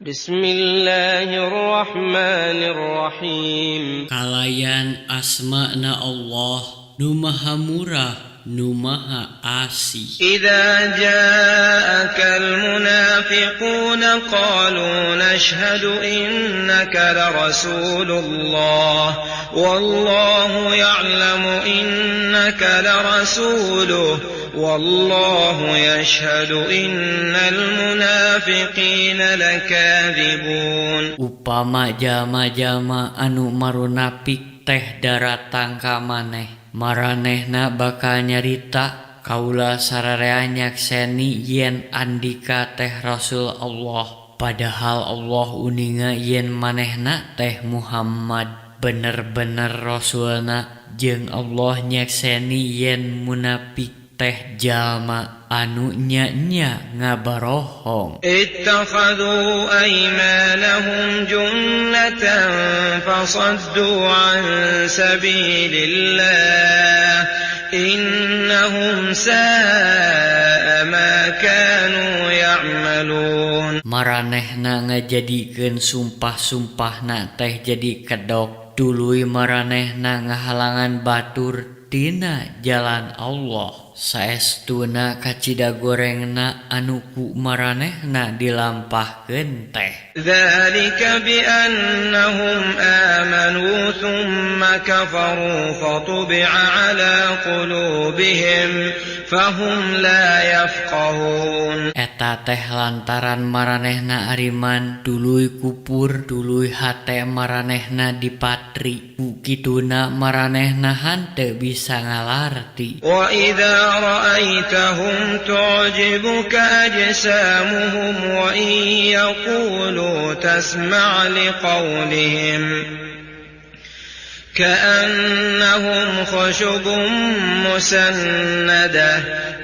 بسم الله الرحمن الرحيم. Kalayan asmana Allah nu Maha Murah, nu Maha Asih. إذا جاءك المنافقون قالوا نشهد إنك لرسول الله والله يعلم إنك لرسوله والله يشهد إن المنافقين لكاذبون. Upama jalma-jalma anu marunapik teh daratang ka maneh, maranehna bakal nyarita, "Kaula sararea nyakseni yen andika teh Rasul Allah." Padahal Allah uninga yen manehna teh Muhammad bener-bener Rasulna, jeung Allah nyakseni yen munafik teh jalma anu nya-nya ngabarohong. اتخذوا أيمانهم جنة فصدوا عن سبيل الله إنهم ساء ما كانوا يعملون. Maranehna ngajadikeun sumpah-sumpahna teh jadi kedok, tuluy maranehna ngahalangan batur tina jalan Allah. Saestuna kacida gorengna anu ku maranehna dilampahkeun teh. ذلك بأنهم آمنوا ثم كفروا فطبع على قلوبهم فهم لا يفقهون. Eta teh lantaran maranehna ariman tuluy kupur, tuluy hate maranehna dipatri. Ku kituna maranehna henteu bisa ngalarti. وإذا رأيتهم تعجبك أجسامهم وإن يقولوا تسمع لقولهم كأنهم خشب مسندة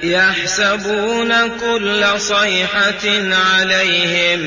يحسبون كل صيحة عليهم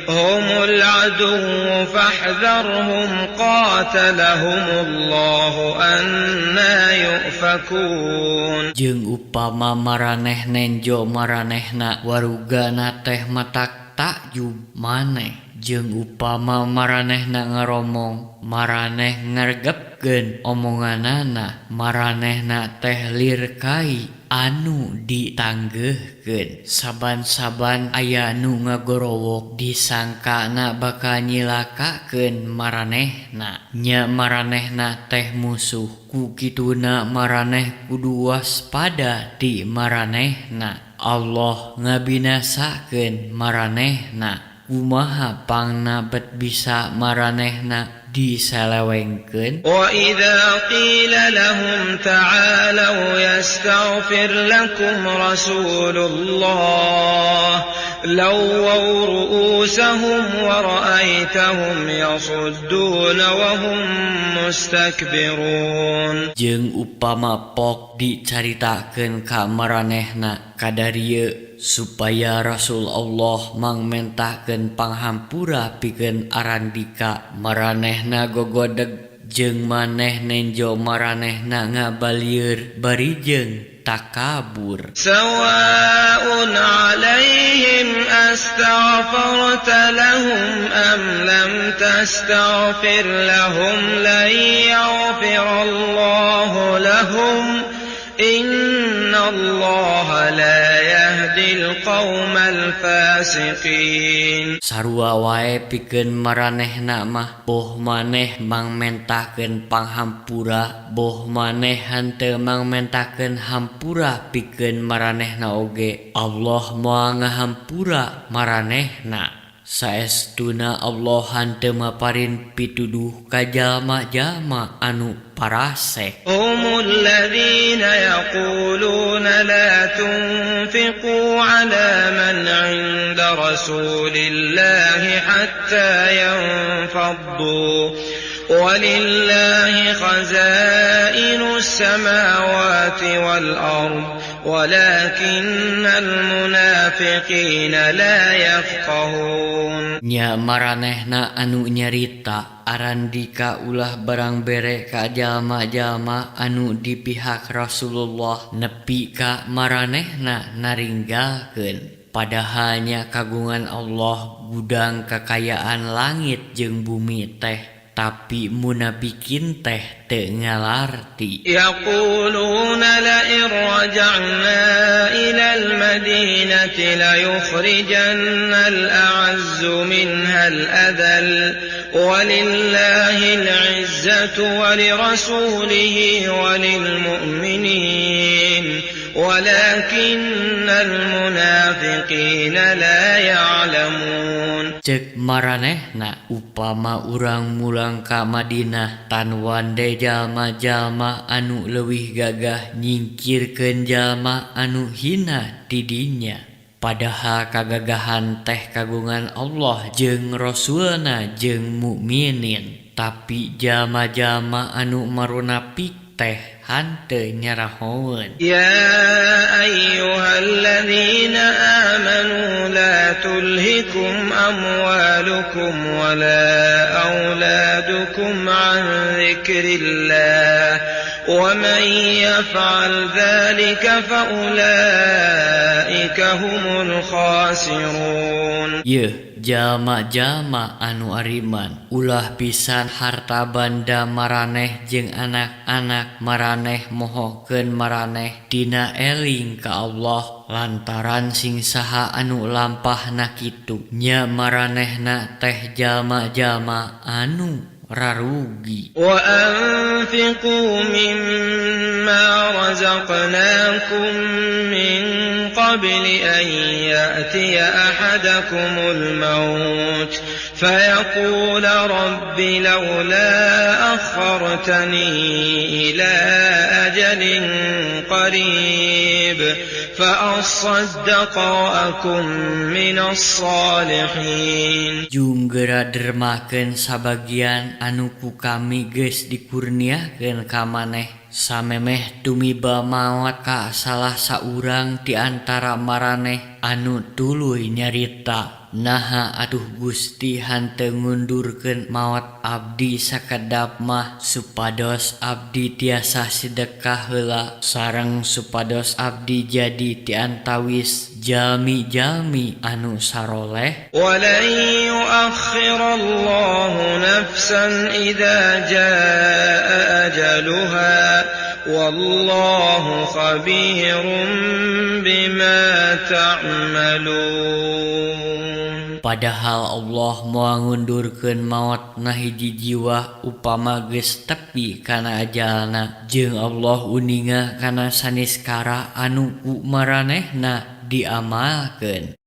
هم العدو فاحذرهم قاتلهم الله أنى يؤفكون. Jeung upama maraneh nenjo maranehna, warugana teh matak takjub maneh. Jeung upama maranehna ngaromong, maraneh ngaregepkeun omonganana. Maranehna teh lir kai anu ditanggeuhkeun. Saban-saban aya nu ngagorowok, disangkana bakal nyilakakeun maranehna. Nya, maranehna teh musuh. Ku kituna maraneh kudu waspada ti maranehna. Allah ngabinasakeun maranehna. Kumaha pangna bet bisa maranehna disalewengkeun? وإذا قيل لهم تعالوا يستغفر لكم رسول الله لووا رؤوسهم ورأيتهم يصدون وهم مستكبرون. Jeung upama pok dicaritakeun ka maranehna, "Kadarieu supaya Rasul Allah mangmentakeun panghampura pikeun arandika," maranehna gogodeg jeung maneh nenjo maranehna ngabalieur bari jeung takabur. سواء عليهم أستغفرت لهم أم لم تستغفر لهم لن يغفر الله لهم إن الله لا يهدي القوم الفاسقين. Sarua wae pikeun maranehna mah, boh maneh mangmentakeun panghampura, boh maneh henteu mangmentakeun hampura pikeun maranehna oge, Allah moal ngahampura maranehna. Saestuna Allah henteu maparin pituduh ka jalma-jalma anu parasek. هم الذين يقولون لا تنفقوا على من عند رسول الله حتى ينفضوا ولله خزائن السماوات والأرض ولكن المنافقين لا يفقهون. Nya, maranehna anu nyarita, "Arandika ulah barang bere ka jalma-jalma anu di pihak Rasulullah nepi ka maranehna naringgalkeun." Padahal nya kagungan Allah gudang kakayaan langit jeung bumi teh, tapi munafikin teh teu ngalarti. يقولون لئن رجعنا إلى المدينة ليخرجن الأعز منها الأذل ولله العزة ولرسوله وللمؤمنين ولكن المنافقين لا يعلمون. Cek maranehna, "Upama urang mulang ka Madinah, tan wande jalma-jalma anu leuwih gagah nyingkirkeun jalma anu hina ti dinya." Padahal kagagahan teh kagungan Allah jeung Rasulna jeung mukminin, tapi jalma-jalma anu marunapik teh hanteu nyarahoeun. يا أيها الذين آمنوا لا تلهكم أموالكم ولا أولادكم عن ذكر الله ومن يفعل ذلك فأولئك هم الخاسرون. Yeuh jalma-jalma anu ariman, ulah pisan harta banda maraneh jeung anak-anak maraneh mohokeun maraneh tina eling ka Allah, lantaran sing saha anu lampahna kitu, nya maranehna teh jalma-jalma anu rarugi. وأنفقوا مما رزقناكم من قبل أن يأتي أحدكم الموت فيقول رب لولا أخرتني إلى أجل قريب فأصدق وأكن من الصالحين. Jung geura dermakeun sabagian anu ku kami geus dikurniakeun ka maneh samemeh tumiba maot ka salah saurang ti antara maraneh, anu tuluy nyarita, "Naha atuh Gusti hanteu ngundurkeun maot abdi sakedap mah, supados abdi tiasa sedekah heula sareng supados abdi jadi ti antawis jalmi-jalmi anu saroleh." ولن يؤخر الله نفسا إذا جاء أجلها والله خبير بما تعملون. Padahal Allah moal ngundurkeun maot na hiji jiwa upama geus tepi kana ajalna, jeung Allah uninga kana saniskara anu ku maranehna diamalkeun.